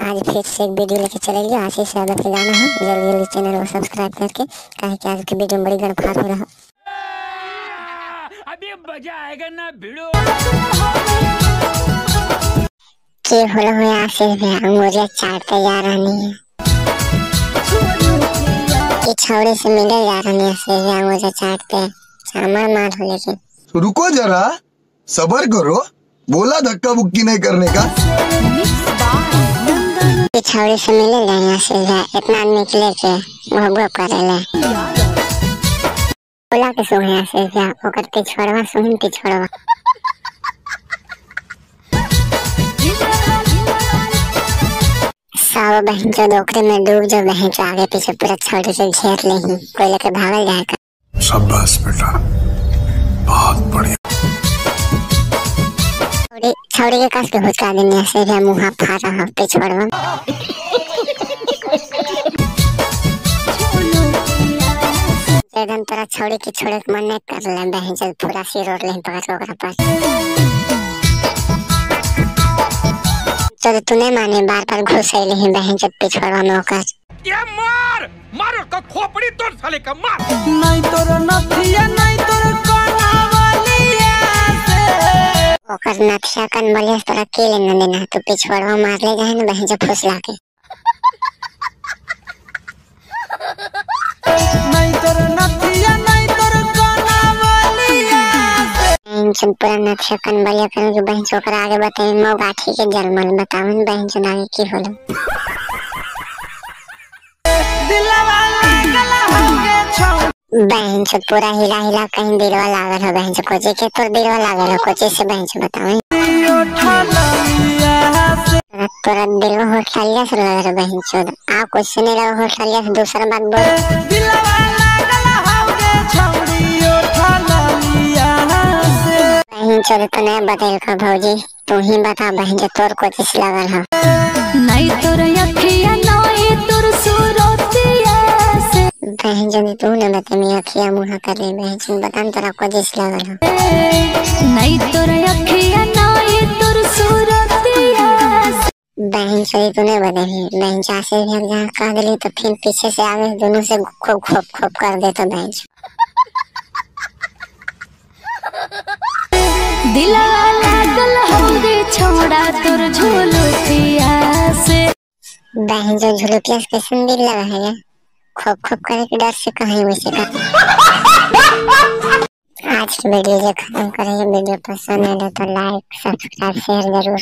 आज फिर से एक वीडियो लेके चले गया आशीष यादव के गाना है। जल्दी जल्दी चैनल को सब्सक्राइब करके काहे कि आज के वीडियो में बड़ी गड़बड़ हो रहा। अभी मजा आएगा ना भिड़ो। के होलो हो आशीष भैया अंगूरिया चाटते जा रही है कि छौड़ी से मिले जा रही है। आशीष भैया अंगूरिया चाटते चामर मार हो। लेकिन रुको जरा, सबर करो, बोला धक्का बुक्की नहीं करने का। छौड़ी से मिले जाए इतना आदमी के लेके मोहब्बत करे बोला के सुहे से ओकर पिछड़वा सुहिन पिछड़वा। सब बहन जो ओकरे में डूब जो बहन जो आगे पीछे पूरा छौड़ी से घेर ले कोई लेके भागल जाए का। शाबाश बेटा, बहुत बढ़िया। छौड़ी के कस के हुचका देनी से मुँह फाड़ा है पिछड़वा। एकदम तोरा छौड़ी के छोड़े के मन नहीं कर ले बहन चल पूरा सिर ओढ़ ले पकड़ के ओकरा पर। चल तू नहीं माने बार बार घुस अइली ही बहन चल पिछड़वा में ओकर। ये मार मार उसका खोपड़ी तोड़ साले का मार। नहीं तोर नथिया नहीं तोर कनावलिया से ओकर नथिया कनवलिया से तोरा के लेना देना। तू पिछड़वा मार ले जाए ना बहन चल फुसला के। नहीं तोर नथिया नहीं तोर कनावलिया से पूरा नथिया कनवलिया कर के बहन चोकरा आगे बताई मौ गाठी के जलमल बतावन बहन चोद आगे की होलो। दिलवा लागल होगे छौ बहन चोद पूरा हिला हिला कहीं दिलवा लागल हो बहन चोद कोची के तोर दिलवा लागल हो कोची से बहन चोद बतावन। तोरा दिलवा हो खालिया से लागल हो बहन चोद आ कुछ नहीं लगा हो खालिया से दूसरा बात बोल। दिलवा लागल होगे छौड़ी ओठलिया से बहन चोद तो नहीं बदल का भौजी तू ही बता बहन चोद तोर कोची से लागल हो। नहीं तोर अखिया नहीं तोर सूरतिया से बहन चोद तू न बता मी अखिया मुहा कर ले बहन चोद बता तोरा कोची से लागल हो। नहीं तोर अखिया नहीं तोर सूरतिया से बहन चोद तू नहीं बदली बहन चाचे भी जहाँ कह दिली तो फिर पीछे से आगे दोनों से खूब खोप खोप कर दे तो बहन दिलवा लागल होगे छोड़ा तोर झुलुतिया से। बहन जो झुलुतिया से कैसन दिल लगा है खोप खोप करे के डर से कहीं वैसे का। आज की वीडियो जो खत्म करेंगे। वीडियो पसंद आए तो लाइक सब्सक्राइब शेयर जरूर।